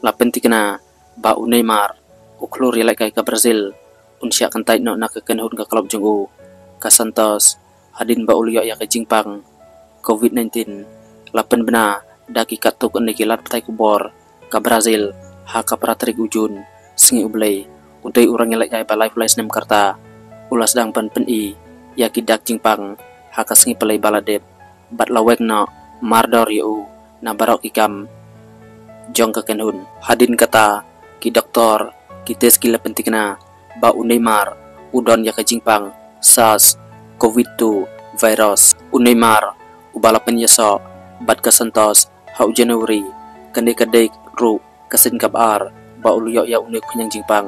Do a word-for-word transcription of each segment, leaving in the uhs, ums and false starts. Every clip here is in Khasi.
La pynthikna ba u Neymar u khlur ïalehkai ka Brazil un shah kyntait noh na ka kynhun ka klub jong u ka Santos hadien ba u la ïoh ïa ka jingpang covid nineteen. La pynbna da ki katto katne ki lad pathai khubor ka Brazil ha ka phra tarik u Jun, sngi U Blei, utei u rangïalehkai ba laiphew lai snem ka rta u la sdang ban pyni ïa ki dak jingpang ha ka sngi Palei ba la dep bad la weng noh mardor ïa u na baroh ki kam jong ka kynhun. Hadien kata, ki doktor, ki test ki la pynthikna ba u Neymar u don ïa ka jingpang SARS covid two virus. U Neymar uba la pynïasoh bad ka Santos ha u January, kane ka dei ruh ka sien kaba ar ba u la ïoh ïa une u khñiang jingpang.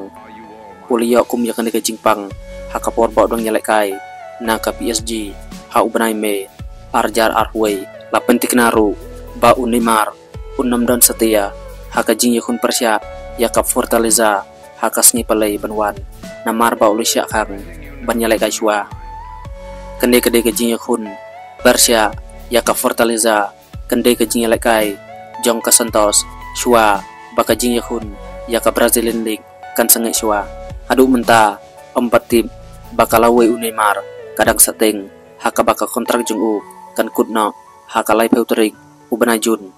U la ïoh kum ïa kane ka jingpang ha ka por ba u dang ïalehkai na ka P S G ha u bnai May ar hajar arphew wei. La pynthikna ruh ba u Neymar un ym don satia ha ka jingïakhun pyrshah ïa ka Fortaleza ha ka sngi Palei ban wan, namar ba u la shah khang ban ïalehkai shuwa. Kane ka dei ka jingïakhun pyrshah ïa ka Fortaleza, kan dei ka jingïalehkai jong ka Santos shuwa ba ka jingïakhun ïa ka Brazilian League kan sangeh shuwa. Haduh mynta ym pat tip ba ka lawei u Neymar ka dang sahteng, ha kaba ka kontrak jong u kan kut noh ha ka laiphew tarik u bnai Jun.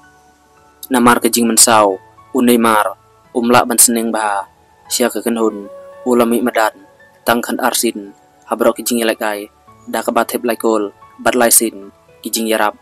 Namar ka jingmynsaw, u Neymar um lah ban sneng bha sha ka kynhun. U la mih madan tang khatar sien ha baroh ki jingïalehkai, da kaba thep lai kol bad lai sien ki jingïarap.